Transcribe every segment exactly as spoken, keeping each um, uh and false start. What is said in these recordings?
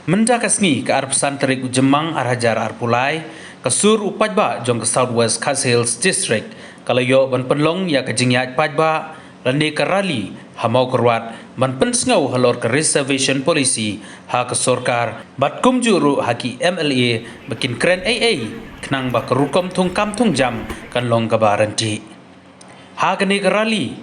Mynta ka sngi ka arphew san tarik u Jymmang ar hajar arphew lai, ka sur u paidbah jong ka South West Khasi Hills District ka la ïoh ban pynlong ïa ka jingïaid paidbah lane ka rally ha Mawkyrwat ban pynsngew halor ka reservation policy ha ka sorkar bad kumjuh ruh ha ki M L A ba kin kren ei ei khnang ba ka rukom thungkam thungjam kan long kaba ryntih. Ha kane ka rally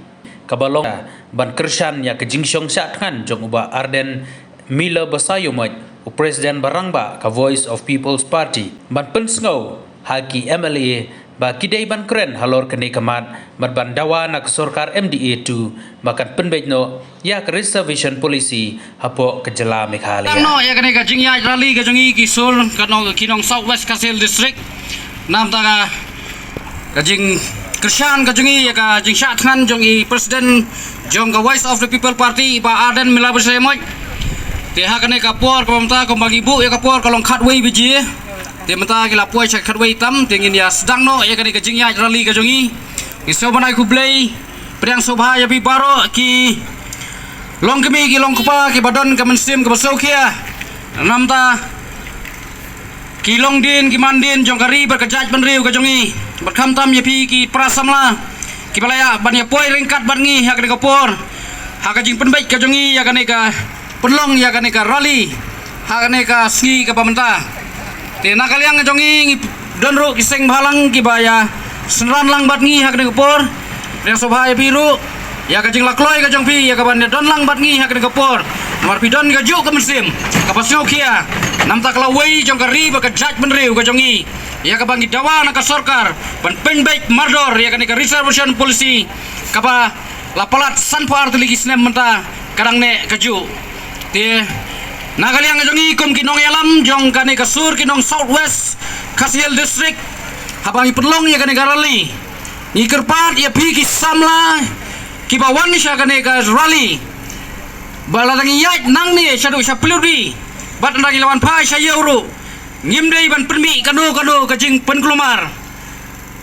kaba long ban kyrshan ïa ka jingshong shah thngan jong u Bah Ardent Miller Basaiawmoit, u President ba rangbah ka Voice of People's Party, ban pynsngew ha ki M L A ba ki dei ban kren halor kane ka mat bad ban dawa na ka sorkar M D A two ba kan pynbeit noh ïa ka reservation policy hapoh ka jylla Meghalaya. Tang noh ïa kane ka jingïaid rally ka jong ngi ki sur ka nong, ki nong South West Khasi Hills District. Namta ka, ka jingkyrshan ka jong ngi ïa ka jingshah thngan jong i President jong ka Voice of the People Party, i Bah Ardent Miller Basaiawmoit. Te ha kane ka por ka mynta kumba ngi buh ïa ka por ka long khatwei baje. Te mynta ki la poi sha khatwei tam, te ngin ïa sdang noh ïa kane ka jingïaid rally ka jong ngi. Ngi sngewbha ban ai khublei, pdiang sngewbha ïa phi baroh ki long kmie ki long kpa kiba don ka mynsiem kaba sngewkhia. Namta ki long dien ki man dien jong ka ri bad ka jaitbynriew ka jong ngi. Bad khamtam ïa phi ki para samla kiba la ïa ban ïa poi ryngkat bad ngi ha kane ka por, ha ka jingpynbeit ka jong ngi ïa kane ka pynlong ïa kane ka rally ha kane ka sngi kaba mynta. Te na ka liang ka jong ngi, ngi don ruh ki seng bhalang kiba ïa synran lang bad ngi ha kane ka por. Pdiang sngewbha ïa phi ruh ïa ka jinglakloi ka jong phi ïa kaban ïa don lang bad ngi ha kane ka por. Namar phi don kajuh ka mynsiem kaba sngewkhia, namta ka lawei jong ka ri bad ka jaitbynriew ka jong ngi, ïa kaba ngi dawa na ka sorkar ban pynbeit mardor ïa kane ka reservation policy kaba la palat sanphew ar tylli ki snem mynta ka dang neh kajuh. Te na ka liang ka jong ngi kum ki nongïalam jong kane ka sur ki nong South West Khasi Hills District, haba ngi pynlong ïa kane ka rally, ngi kyrpad ïa phi ki samla kiba wan sha kane ka rally ba lada ngi ïaid nangne shaduh sha Pyrdi bad ynda ngi la wan phai sha ïew ruh, ngim dei ban pynmih kano kano ka jingpynkulmar.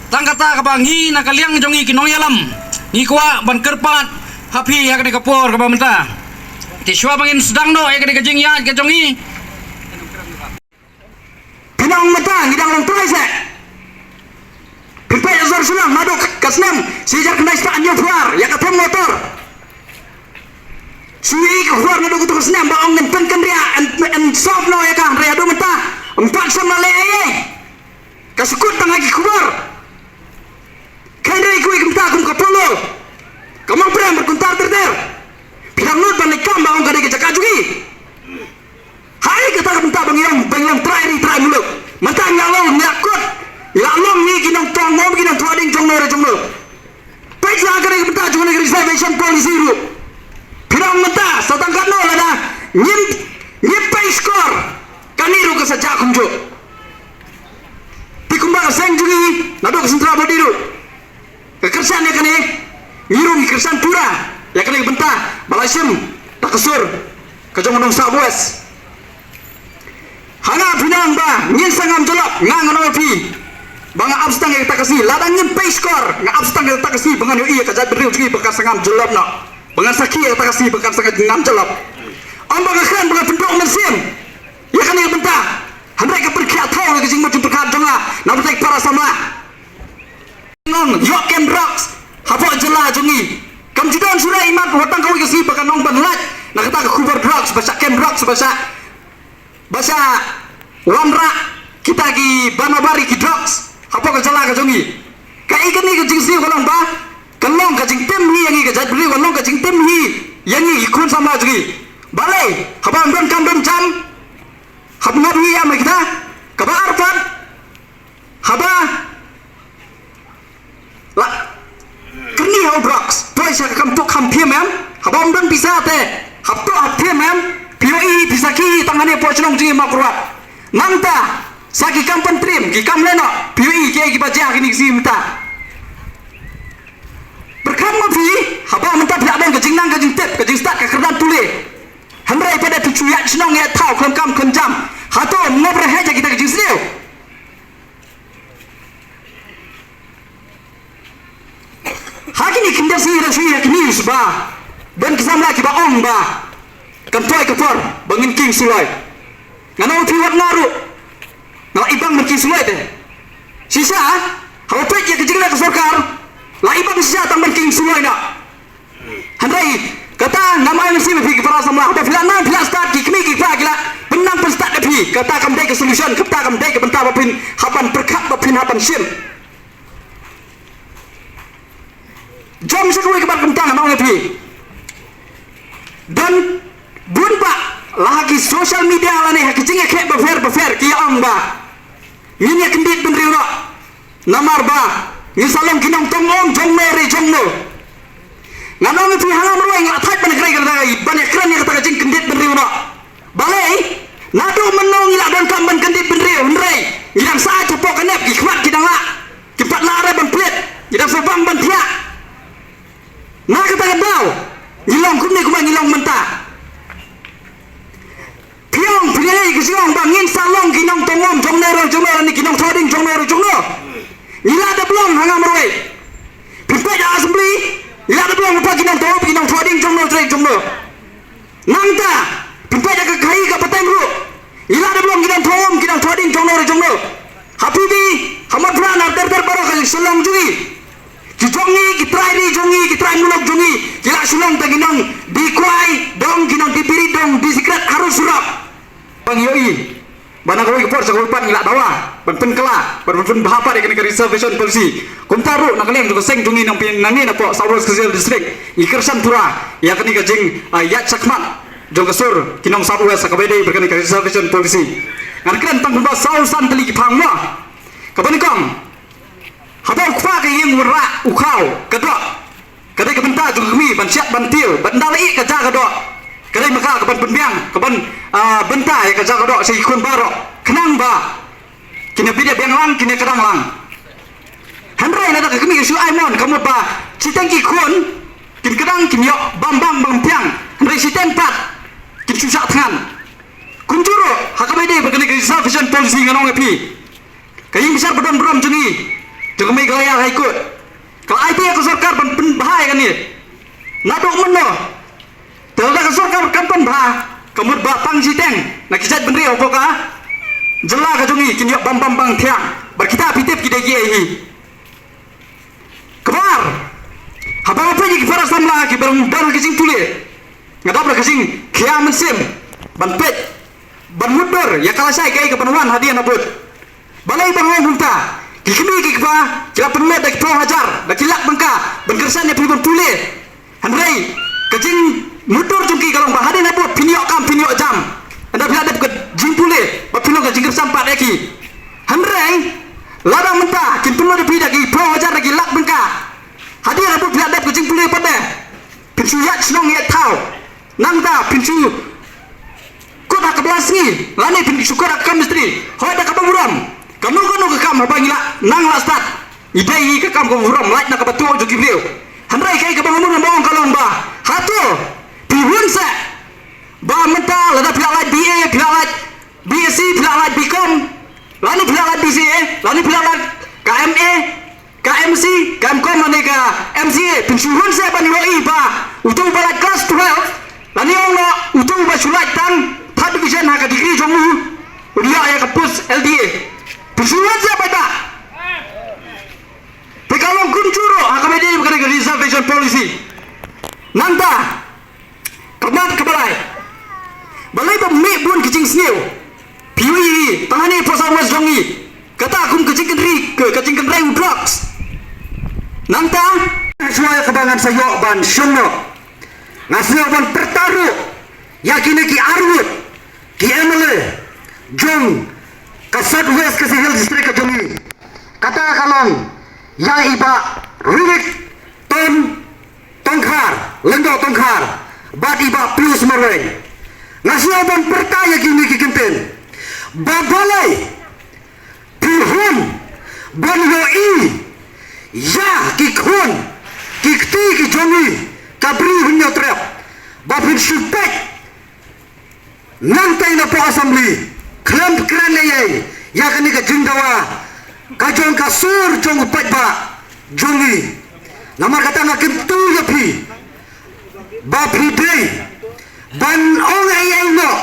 Tang kata kaba ngi na ka liang jong ngi ki nongïalam ngi kwah ban kyrpad ha phi ha kane ka por kaba mynta. Te shuwa ba ngin sdang noh ïa kane ka jingïaid ka jong ngi, phi nang mynta ngi dang long trai seh. Phi peit ïa sor shnong naduh ka snem shi hajar khyndai spah hynñiewphew ar ïa ka them motor. Shu ïohi ka khubor naduh kato ka snem ba ong ngin pynkynriah, yn, yn solve noh ïa ka, hynrei haduh mynta ym pat shym la leh ei ei. Ka shu kut tang ha ki khubor. Hynrei kiwei kumta kum ka Polo, ka Mawprem bad kumta ter ter, phi dang nud ban leit kam ba ong ka dei ka jaka jong ngi. Haei kata ka bynta ba ngi ong ba ngi long trai ri trai muluk? Mynta ngi la long, ngi la kut, ngi la long ngi ki nongtong mo, ki nongthoh ding jong no re jong no. Peit la ka dei ka bynta jong ka reservation policy ruh. Phi dang mynta sa tang katno lada ngim, ngim pei skor, kane ruh ka sa jah kumjuh. Te kumba ka seng jong ngi naduh ka Central Body ruh ka kyrshan ïa kane, ngi ruh ngi kyrshan pura ïa kane ka bynta ba la shim da ka sur ka jong u nong South West. Ha nga phi nang ba ngin sa ngam jyllop, nga ngan ong ïa phi ba nga ap stang ïa kata ka sngi, lada ngim pei skor nga ap stang ïa kata ka sngi ba ngan ïohi ïa ka jaitbynriew jong ngi ba ka sa ngam jyllop noh, ba ngan sakhi ïa kata ka sngi ba ka sa ngam jyllop. Ym ba nga kren ba nga pynduh mynsiem ïa kane ka bynta, hynrei ka pyrkhat thaw ïa ka jingmut jingpyrkhat jong nga na bynta ki para samla. Nong ïoh kem drugs hapoh jylla jong ngi. Kam ju don shuh i mat wat tang kawei ka sngi ba ka nong ban lait na kata ka khubor drugs, ba shah kem drugs, ba shah, ba shah wanrah kita ki ban mabari ki drugs hapoh ka jylla ka jong ngi. Kaei kane ka jingsniew ka long ba ka long ka jingtim hi ïa ngi ka jaitbynriew, ka long ka jingtim hi ïa ngi ki khun samla jong ngi. Balei haba ym don kam don jam hap ngop ngi ïa ma kita? Kaba ar pat, haba la kyrni ha u drugs, poi sha ka kam tuh kam thiem em? Haba ym don pisa te hap tuh hap thiem em? Phi ïohi pisa ki tang hangne hapoh shnong jong ngi Mawkyrwat. Nangta sa ki kam pyntriem, ki kam lehnoh, phi ïohi kiei kiba jia kine ki sngi mynta. Pyrkhat ma phi, haba mynta phi la don ka jingnang ka jingtip, ka jingstad ka kyrdan pule, hynrei pat da phi shu ïaid shnong ïaid thaw khlem kam khlem jam, hato ngop re heh ïa kita ki jingsniew? Ha kine ki khyndiat sngi ngi la shu ïohi ha ki news ba don ki samla kiba ong ba kam poi ka por ba ngin king suloi. Nga ong ïa phi wat nga ruh nga la ibang ban king suloi te. Shisha haba peit ïa ka jingleh ka sorkar la ibang shisha tang ban king suloi na. Hynrei kata ngam ai mynsiem ïa phi ki para samla, haba phi la nang phi la stad, ki kmie ki kpa ki la pynnang pynstad ïa phi. Kata kam dei ka solution, kata kam dei ka bynta ba phin hap ban pyrkhat, ba phin hap ban shim. Jong sha kawei ka bar kumta nga ong ïa phi. Don bun bah la ha ki social media lane ha ki jingïakhih bapher bapher ki ïa ong ba ngin ïa kyndit bynriew noh. Namar ba ngin sa long ki nongtong um jong no re jong no. Nga ong ïa phi, ha nga marwei nga la thait ban kren kata, ban ïa kren ïa kata ka jingkyndit bynriew noh. Balei? Naduh mynno ngi la donkam ban kyndit bynriew, hynrei ngi dang sa ai hapoh ka nep, ki khmat ki dang lah, kim pat lah re ban plie, ngi dang sa bang ban thiah. Na kata ka daw ngi long kumne kumba ngi long mynta. Phi ong phi ïa ka jingong ba ngin sa long ki nongtong um jong no re jong no, ne ki nongthoh ding jong no re jong no. Ngi la dep long ha nga marwei. Phi peit ha assembly, ngi la dep long ba ki nongtong um, ki nongthoh ding jong no re jong no. Nangta phi peit ha ka khaii ka pateng ruh, ngi la dep long ki nongtong um, ki nongthoh ding jong no re jong no. Ha Phubi, ha Mawphran, ha ter ter baroh ka shu long jong ngi. Ki jong ngi, ki trai ri jong ngi, ki trai muluk jong ngi ki la shu long tang ki nongdie kwai dong, ki nongdie birit dong, die sikret, harud surok. Ba ngi ïohi ba na kawei ka por sha kawei pat ngi la dawa ban pynkylla, ban pynbha pat ïa kane ka reservation policy. Kumta ruh na ka liang jong ka seng jong ngi nongpynim nangne napoh South West Khasi Hills District ngi kyrshan pura ïa kane ka jing, ah, ïaid shakhmat jong ka sur ki nong South West ha kaba ïadei bad kane ka reservation policy. Ngan kren tang kumba saw san tylli ki phang mo. Kaba nyngkong, haba u kpa ka ïeng wanrah u khaw ka doh, ka dei ka bynta jong ka kmie ban shet ban tiew, ban da la ïeh ka ja ka doh. Ka dei ma ka ka ban pynbiang, ka ban, ah, bynta ïa ka ja ka doh sha ki khun baroh. Khnang ba kin ïa bit ïa biang lang, kin ïa kdang lang. Hynrei lada ka kmie ka shu ai mon, ka mut ba shiteng ki khun kin kdang, kin ïoh bam bang bam biang, hynrei shiteng pat kin shu shah thngan. Kumjuh ruh ha kaba ïadei bad kane ka reservation policy ngan ong ïa phi. Ka ïing bishar ba don burom jong ngi, jong ka Meghalaya High Court, ka la aiti ïa ka sorkar ban pynbha ïa kane. Naduh mynno? Te lada ka sorkar kam pynbha, ka mut ba tang shiteng na ki jaitbynriew hapoh ka jylla ka jong ngi kin ïoh bam bam bang thiang. Bad kita phi tip ki dei kiei hi. Kaba ar, haba nga peit ïa ki para samla kiba dang don ha ka jingpule, nga dap da ka jingkhia mynsiem ban peit, ban mutdur ïa ka lashai kaei kaban wan hadien habud. Balei ba nga ong kumta? Ki kmie ki kpa ki la pynlut da ki phew hajar, da ki lak tyngka ban kyrshan ïa phi ban pule. Hynrei ka jingmutdur jong ki ka long ba hadien habud phin ïoh kam, phin ïoh jam. Ynda phi la dep ka jingpule ba phin long ka jingkyrshan pat ïa ki. Hynrei lada mynta kin pynlut ïa phi da ki phew hajar, da ki lak tyngka, hadien habud phi la dep ka jingpule pat de, phin shu ïaid shnong ïaid thaw. Nangta phin shu kut ha ka bla sngi lane phin shu kut ha ka kam mistri. Hooid, da kaba burom, kano kano ka kam haba ngi la nang la stad, ngi dei hi ka kam kaba burom, lait na kaba tuh jong ki briew. Hynrei kaei kaba nga mut ban ong ka long ba hato phi hun seh ba mynta lada phi la lait B A, phi la lait B S C, phi la lait B Com, lane phi la lait B C A, lane phi la lait ka M A, ka M C, ka M Com lane ka M C A, phin shu hun seh ban ïohi ba uto uba lait class twelve lane ong noh uto uba shu lait tang third division ha ka degree jong u, un ïoh ïa ka post L D A? Phin shu hun seh paidbah? Te ka long kumjuh ruh ha kaba ïadei bad ka reservation policy. Nangta ka mat kaba lai, balei ba mih bun ki jingsniew? Phi ïohi tang hangne hapoh South West jong ngi, kata kum ka jingkynrei, ka, ka jingkynrei u drugs. Nangta shuwa ïa kaba ngan sa ïoh ban shong noh, nga sngew ban pyrta ruh ïa kine ki arngut ki M L A jong ka South West Khasi Hills District ka jong ngi. Kata ka long ïa i Bah Rilik Ton Tongkhar, Lyngdoh Tongkhar, bad i Bah Pius Marwein. Nga sngew ban pyrta ïa kine ki kyntien ba balei phi hun ban ïohi ïa ki khun ki kti ki jong ngi, ka Bri Hynñiewtrep, ba phin shu peit nangta napoh Assembly khlem kren ei ei ïa kane ka jingdawa ka jong ka sur jong u paidbah jong ngi. Namar kata nga kyntu ïa phi ba phi dei ban ong ei ei noh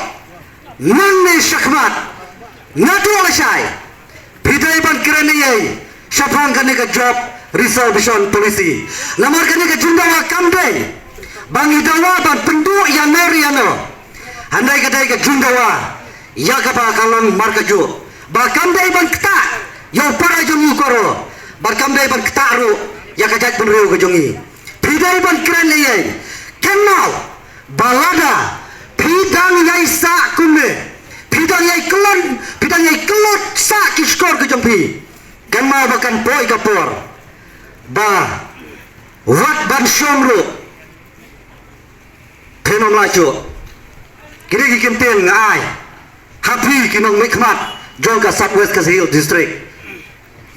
Nangne shakhmat, naduh lashai, phi dei ban kren ei ei shaphang kane ka job reservation policy. Namar kane ka jingdawa kam dei ba ngi dawa ban pynduh ïano re ïano. Hynrei ka dei ka jingdawa ïa kaba ka long markajuh, ba kam dei ban ktah ïa u para jong ngi u koro, bad kam dei ban ktah ruh ïa ka jaitbynriew ka jong ngi. Phi dei ban kren ei ei. Kynmaw ba lada phi dang ïai sah kumne, phi dang ïai kyllon, phi dang ïai kyllon sah ki shkor ka jong phi, kynmaw ba kan poi ka por ba wat ban shong ruh phin ym lah shuh. Kine ki kyntien nga ai ha phi ki nongmihkhmat jong ka South West Khasi Hills District,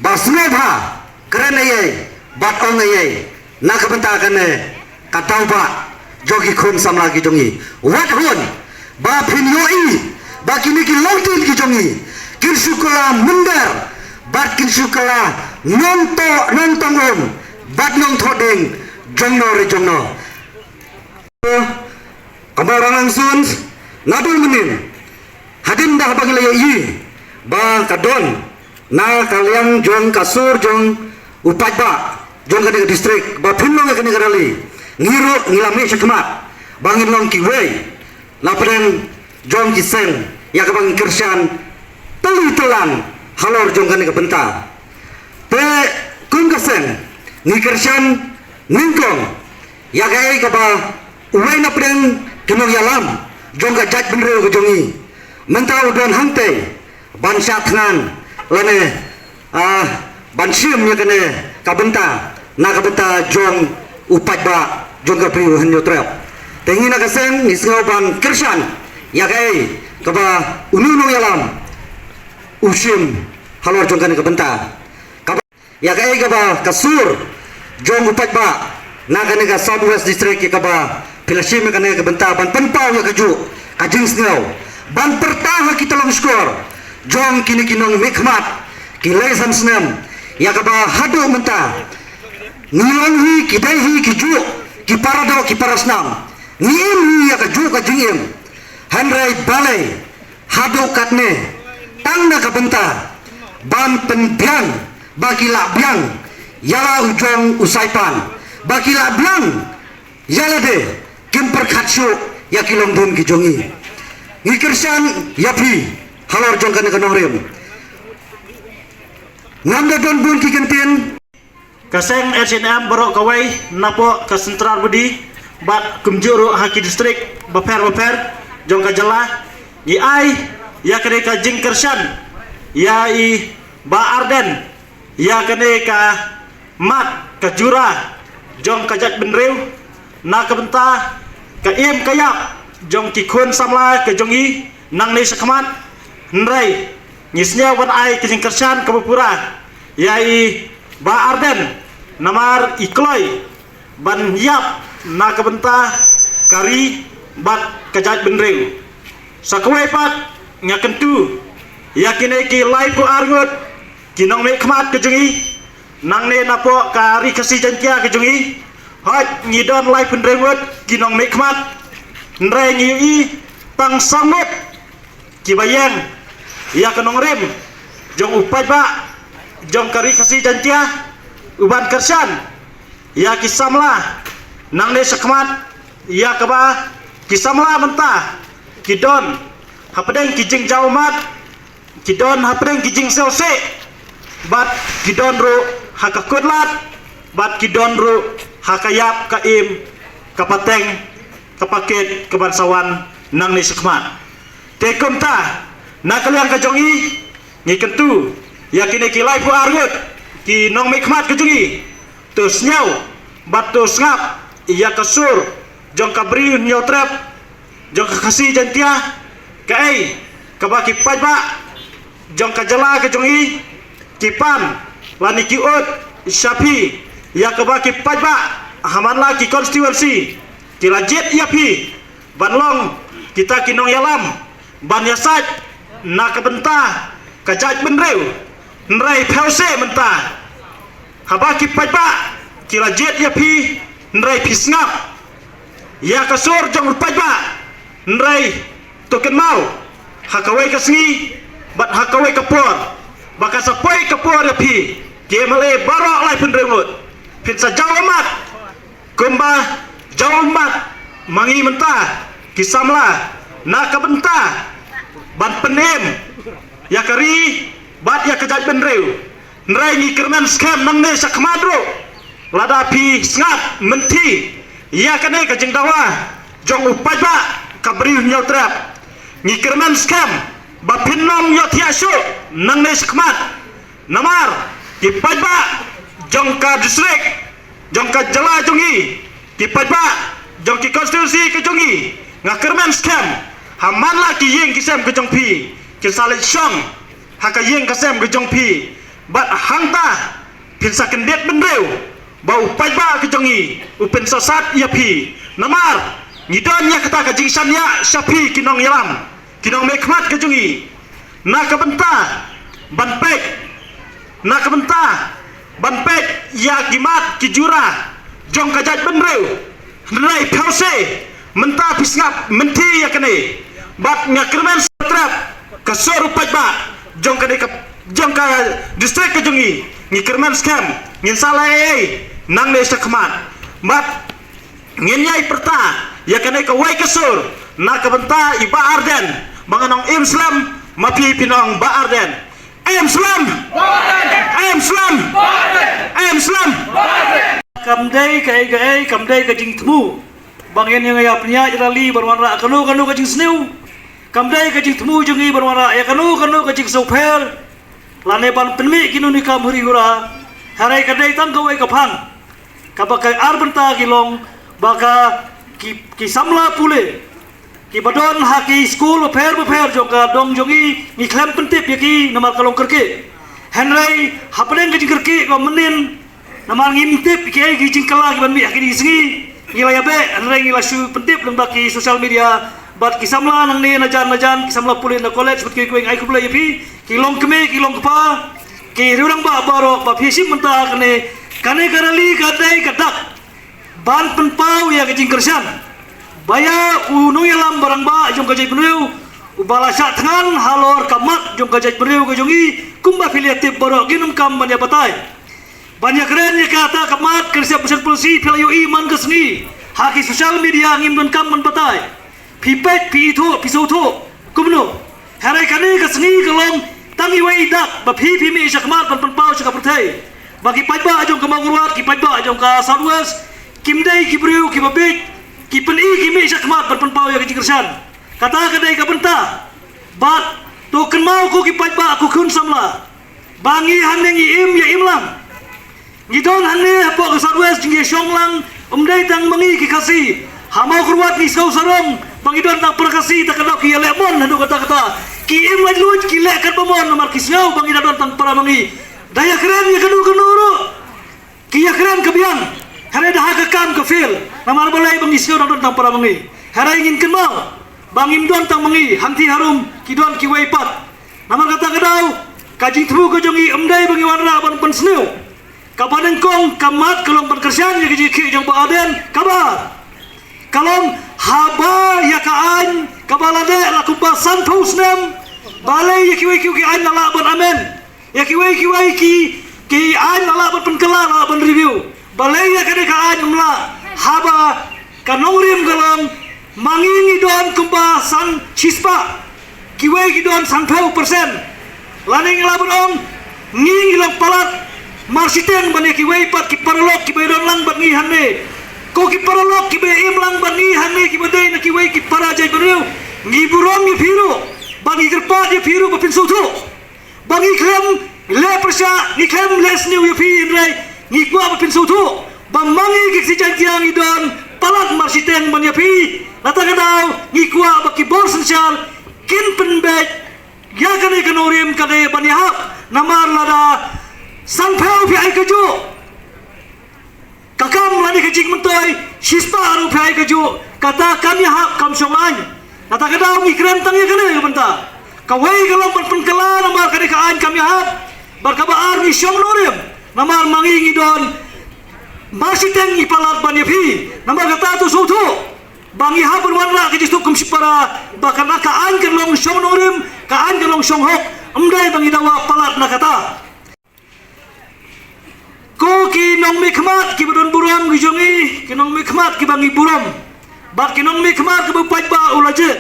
ba sngewbha kren ei ei bad ong ei ei na ka bynta kane ka daw ba jong ki khun samla ki jong ngi. Wat hun ba phin ïohi ba kine ki longdien ki jong ngi kin shu kylla mynder bad kin shu kylla nongthoh nongtong um bad nongthoh ding jongno re jongno. Ka Mawranglangsun, naduh mynnin, hadien da haba ngi la ïohi ba ka don na ka liang jong ka sur jong u paidbah jong kane ka district ba phin long ïa kane ka rally, ngi ruh ngi la mih shakhmat ba ngin long kiwei na pdeng jong ki seng ïa kaba ngi kyrshan tylli tyllan halor jong kane ka bynta. Te kum ka seng ngi kyrshan nyngkong ïa kaei kaba uwei na pdeng ki nongïalam jong ka jaitbynriew ka jong ngi mynta u don hangtei ban shah thngan lane, ah, ban shim ïa kane ka bynta na ka bynta jong u paidbah jong ka Bri u Hynñiewtrep. Te ngi na ka seng ngi sngew ban kyrshan ïa kaei kaba une u nongïalam u shim halor jong kane ka bynta. Ïa kaei kaba ka sur jong u paidbah na kane ka South West District ïa kaba phi la shim ïa kane ka bynta ban pynpaw ïa kajuh ka jingsngew ban pyrta ha ki tyllong shkor jong kine ki nongmihkhmat ki lei san snem ïa kaba haduh mynta ngi long hi ki dei hi ki juh ki para doh ki para snam, ngi im hi ïa kajuh ka jingim. Hynrei balei haduh katne tang na ka bynta ban pynbiang ba ki lah biang ïa la u jong u saipan, ba ki lah biang ïa lade, kim pyrkhat shuh ïa ki longdien ki jong ngi. Ngi kyrshan ïa phi halor jong kane ka nongrim. Ngam da don bun ki kyntien. Ka seng H N M baroh kawei napoh ka Central Body bad kumjuh ruh ha ki district bapher bapher jong ka jylla ngi ai ïa kane ka jingkyrshan ïa i Bah Ardent ïa kane ka mat ka jura jong ka jaitbynriew na ka bynta ka im ka ïap jong ki khun samla ka jong i nangne shakhmat. Hynrei ngi sngew ban ai ka jingkyrshan kaba pura ïa i Bah Ardent namar i kloi ban ïap na ka bynta ka ri bad ka jaitbynriew. Sa kawei pat nga kyntu ïa kine ki laiphew ar ngut ki nongmihkhmat ka jong i nangne napoh ka Ri Khasi Jaiñtia ka jong i. Hooid ngi don laiphew hynriew ngut ki nongmihkhmat, hynrei ngi ïohi tang saw ngut kiba ïeng ïa ka nongrim jong u paidbah jong ka Ri Khasi Jaiñtia u ban kyrshan ïa ki samla nangne shakhmat ïa kaba ki samla mynta ki don hapdeng ki jingjaw mat, ki don hapdeng ki jingsngewsih bad ki don ruh ha ka kut lad bad ki don ruh ha ka ïap ka im ka pateng ka pakit ka ban sa wan nangne shakhmat. Te kumta na ka liang ka jong i ngi kyntu ïa kine ki laiphew ar ngut ki nongmihkhmat ka jong i, to sngew bad to sngap ïa ka sur jong ka Bri u Hynñiewtrep jong ka Khasi Jaiñtia, kaei kaba ki paidbah jong ka jylla ka jong i ki pan lane ki ud sha phi ïa kaba ki paidbah ha man la ki constituency ki la jied ïa phi ban long kita ki nongïalam ban ïasaid na ka bynta ka jaitbynriew. Hynrei phewse mynta haba ki paidbah ki la jied ïa phi hynrei phi sngap ïa ka sur jong u paidbah. Hynrei to kynmaw ha kawei ka sngi bad ha kawei ka por, ba ka sa poi ka por ïa phi ki M L A baroh laiphew hynriew ngut, phin sa jaw ummat kumba jaw ummat ma ngi mynta ki samla na ka bynta ban pynim ïa ka ri bad ïa ka jaitbynriew. Hynrei ngi kyrmen skhem nangne shakhmat ruh, lada phi sngap mynthi ïa kane ka jingdawa jong u paidbah ka Bri u Hynñiewtrep, ngi kyrmen skhem ba phin ym ïohthiah shuh nangne shakhmat. Namar ki paidbah jong ka district, jong ka jylla jong ngi, ki paidbah jong ki constituency ka jong ngi, nga kyrmen skhem ha man la ki ïing ki sem ka jong phi kin sa leit shong ha ka ïing ka sem ka jong phi, bad hangta phin sa kyndit bynriew ba u paidbah ka jong ngi u pynsatsat ïa phi. Namar ngi don ïa kata ka jingshaniah sha phi ki nongïalam, ki nongmihkhmat ka jong ngi, na ka bynta ban peit, na ka bynta ban peit ïa ki mat ki jura jong ka jaitbynriew. Hynrei phi ong se mynta phi sngap mynthi ïa kane, bad nga kyrmen skhem trep ka sur u paidbah jong kane ka, jong ka district ka jong ngi, ngi kyrmen skhem ngin sa leh ei ei nangne shakhmat. Bad ngin ïai pyrta ïa kane kawei ka sur na ka bynta i Bah Ardent, ba ngan ong im slem, ma phi phin ong Bah Ardent. Im slem. Im slem. Im slem. Kam dei kaei kaei, kam dei ka jingthmu ba ngin ïa pynïaid rally ban wanrah kano kano ka jingsniew. Kam dei ka jingthmu jong ngi ban wanrah ïa kano kano ka jingsngewpher lane ban pynmih kino kino ki kam huri hura. Hynrei ka dei tang kawei ka phang kaba ka ar bynta ki long ba ka, ki, ki samla pule kiba don ha ki skul bapher bapher jong ka dong jong ngi, ngi khlem pyntip ïa ki namar ka long kyrkieh. Hynrei hapdeng ka jingkyrkieh kaba mynnin, namar ngim tip kiei ki jingkylla kiban mih ha kine ki sngi, ngi la ïabeh, hynrei ngi la shu pyntip lyngba ki social media. Bad ki samla nangne na jan na jan, ki samla pule na college bad kiwei kiwei, ai khublei ïa phi, ki long kmie ki long kpa, ki riewrangbah baroh, ba phi shim mynta kane, kane ka rally ka dei ka dak ban pynpaw ïa ka jingkyrshan ba ïa u nongïalam ba rangbah jong ka jaitbynriew uba la shah thngan halor ka mat jong ka jaitbynriew ka jong ngi. Kumba phi la tip baroh, ngin ym kam ban ïa batai ban ïa kren ïa kata ka mat ka reservation policy. Phi la ïohi man ka sngi ha ki social media, ngim donkam ban batai. Phi peit, phi ithuh, phi sngewthuh kumno. Hynrei kane ka sngi ka long tang iwei i dak ba phi, phi mih shakhmat ban pynpaw sha ka pyrthei ba ki paidbah jong ka Mawkyrwat, ki paidbah jong ka South West, kim dei ki briew kiba bieit, ki pyni, ki mih shakhmat ban pynpaw ïa ka jingkyrshan. Kata ka dei ka bynta. Bad to kynmaw ko ki paidbah, ko khun samla, ba ngi hangne ngi im ïa im lang. Ngi don hangne hapoh ka South West, jingïashong lang ym dei tang ma ngi ki Khasi. Ha Mawkyrwat ngi sngew sarong ba ngi don tang para Khasi, ta ka daw ki ïaleh mon haduh katta katta. Ki im laitluid, ki leh katba mon namar ki sngew ba ngi da don tang para ma ngi. Da ïakren ïa kano kano ruh ki ïakren ka biang, hynrei da ha ka kam ka fail. Namar balei? Ba ngi sngew da don tang para ma ngi. Hynrei ngin kynmaw ba ngim don tang ma ngi, hangtei harum ki don kiwei pat. Namar kata ka daw ka jingthmu ka jong ngi ym dei ba ngi wanrah ban pynsniew. Kaba nyngkong ka mat ka long ban kyrshan ïa ka jingkyrkieh jong Bah Ardent. Kaba ar ka long haba ïa ka aiñ kaba la deh la kumba sanphew snem, balei ïa kiwei kiwei ki aiñ la lah ban amend, ïa kiwei kiwei ki, ki aiñ la lah ban pynkylla, la lah ban review. Balei ïa kane ka aiñ ym lah? Haba ka nongrim ka long ma ngi ngi don kumba san shispah, kiwei ki don sanphew percent. Lane ngi lah ban ong ngi ngi long palat marshiteng ban ïa kiwei pat ki paralok kiba ïadon lang bad ngi hangne. Ko ki paralok kiba im lang bad ngi hangne kiba dei na kiwei ki para jaitbynriew, ngi burom ïa phi ruh bad ngi kyrpad ïa phi ruh ba phin sngewthuh ba ngi khlem leh pyrshah, ngi khlem leh sniew ïa phi, hynrei ngi kwah ba phin sngewthuh ba ma ngi ki Khasi Jaiñtia ngi don palat marshiteng ban ïa phi. Nata ka daw ngi kwah ba ki bor synshar kin pynbeit ïa kane ka nongrim ka dei ban ïahap. Namar lada sanphew phi ai kajuh ka kam lane ka jingmyntoi, shispah ruh phi ai kajuh, kata kam ïahap, kam shong aiñ. Kata ka daw ngi kren tang ïa kane ka bynta. Kawei ka long ban pynkylla namar kane ka aiñ kam ïahap. Bad kaba ar ngi shong nongrim namar ma ngi ngi don marshiteng, ngi palat ban ïa phi. Namar kata to sngewthuh Ba ngi hap ban wanrah ka jingsuk kum shipara, ba kan, ka aiñ kan long shong nongrim, ka aiñ kan long shong hok, ym dei ba ngi dawa palat na kata. Ko ki nongmihkhmat kiba don burom ki jong ngi, ki nongmihkhmat kiba ngi burom, bad ki nongmihkhmat kiba u paidbah u la jied,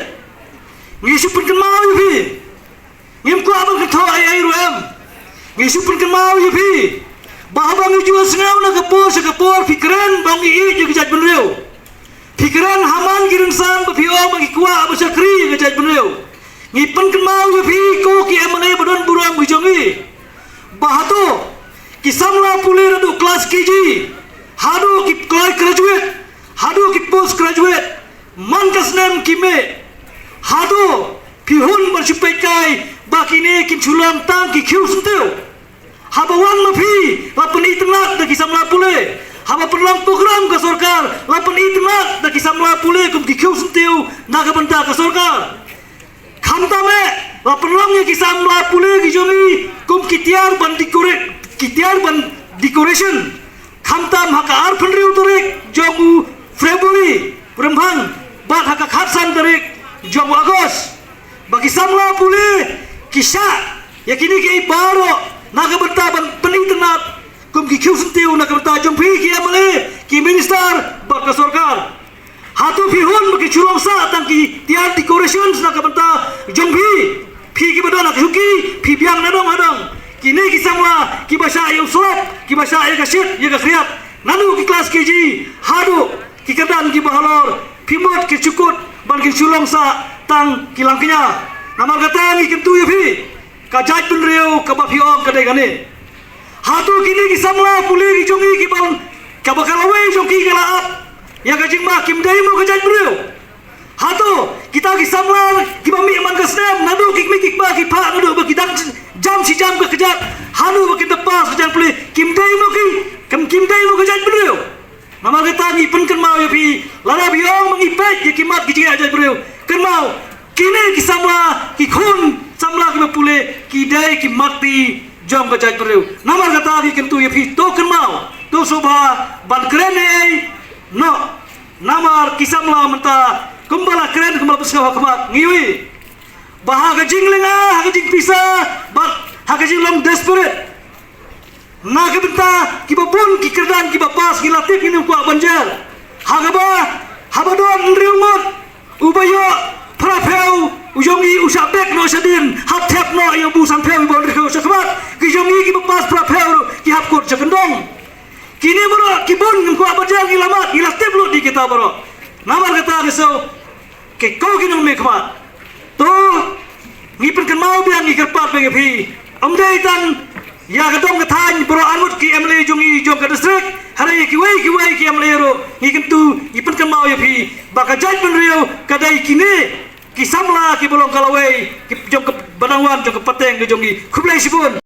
ngi shu pynkynmaw ïa phi. Ngim kwah ban kynthoh ei ei ruh em. Ngi shu pynkynmaw ïa phi ba haba ngi ju ïohsngew na ka por sha ka por, phi kren ba ngi ïeit ïa ka jaitbynriew. Phi kren ha man ki rynsan ba phi ong ba ngi kwah ban shakri ïa ka jaitbynriew. Ngi pynkynmaw ïa phi ko ki M L A ba don burom ki jong ngi, ba hato ki samla pule naduh klas K G haduh ki klas graduate, haduh ki post graduate, man ka snem ki mih. Hato phi hun ban shu peitkai ba kine kin shu long tang ki khiew syntiew? Haba wan ma phi la pynitynnad da ki samla pule. Haba pynlong program ka sorkar la pynitynnad da ki samla pule kum ki khiew syntiew na ka bynta ka sorkar. Khamtam eh la pynlong ïa ki samla pule ki jong ngi kum ki tiar ban decorate, ki tiar ban decoration. Khamtam ha ka arphew hynriew tarik jong u February, rymbang, bad ha ka khatsan tarik jong u August, ba ki samla pule ki shah ïa kine kiei baroh na ka bynta ban pynitynnad kum ki khiew syntiew na ka bynta jong phi ki M L A, ki minister bad ka sorkar. Hato phi hun ba ki shu long sah tang ki tiar decorations na ka bynta jong phi? Phi kiba don ha ka shuki, phi biang na dong ha dong. Kine ki samla kiba shah ïa u slap, kiba shah ïa ka shit, ïa ka khriat, naduh ki klas K G haduh ki kyrdan kiba halor, phi mut ki shu kut ban kin shu long sah tang ki langkñia. Namar kata ngi kyntu ïa phi, ka jaitbynriew kaba phi ong ka dei kane. Hato kine ki samla pule ki jong ngi kiba, kaba ka lawei jong ki ka la ap ïa ka jingma, kim dei mo ka jaitbynriew? Hato kita ki samla kiba mih man ka snem, naduh ki kmie ki kpa ki phah, naduh ba ki dang jam shi jam ka kjat haduh ba kin da pass ka jingpule, kim dei mo ki, kim, kim dei mo ka jaitbynriew? Namar kata ngi pynkynmaw ïa phi, lada phi ong ba ngi peit ïa ki mat ki jingeh jaitbynriew, kynmaw, kine ki samla, ki khun samla kiba pule ki dei ki mat jong ka jaitbynriew. Namar kata ngi kyntu ïa phi, to kynmaw, to sngewbha ban kren ei ei noh. Namar ki samla mynta kumba la kren, kumba la pynsngew ha khmat, ngi ïohi ba ha ka jinglynga, ha ka jingpisa bad ha ka jinglong desperate na ka bynta kiba bun ki kyrdan kiba pass, ngi la tip, ngim kwah ban jer. Ha kaba, haba don hynriew ngut, uba ïoh phra phew, u jong ngi u shah bek noh shadien, hap thep noh ïa u san phew, uba hynriew phew sha khmat. Ki jong ngi kiba pass phra phew ruh ki hap kut sha kyndong. Kine baroh ki bun, ngim kwah ban jer, ngi la mad, ngi la tip lut ïa kita baroh. Namar kata ngi sngew, ko ki nongmihkhmat, to ngi pynkynmaw biang, ngi kyrpad biang ïa phi. Ym dei tang ïa ka dong ka thaiñ baroh arngut ki M L A jong ngi jong ka district, hynrei ïa kiwei kiwei ki M L A ruh ngi kyntu, ngi pynkynmaw ïa phi ba ka jaitbynriew ka dei kine ki samla kiba long ka lawei, ki jong kaba dang wan jong ka pateng ka jong ngi. Khublei shibun.